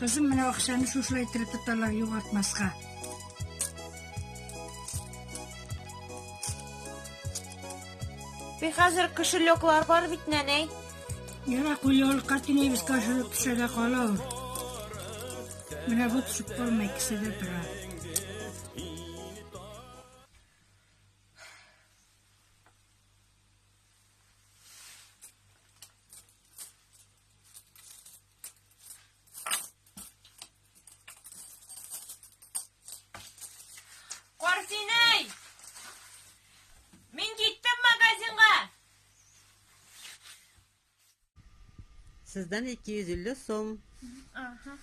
Кызым, менә акчаны шушылай иттереп тоталар, югалтмаска. Бе хәзер кошелеклар бар бит, нәнәй. Яра, кулъяулыкка тинәйбез, кошелек төшә дә кала ул. Менә бу төшеп калмый, кесәдә тора. Картинәй! Мин киттем магазинга! Сездән 250 сум. Ага.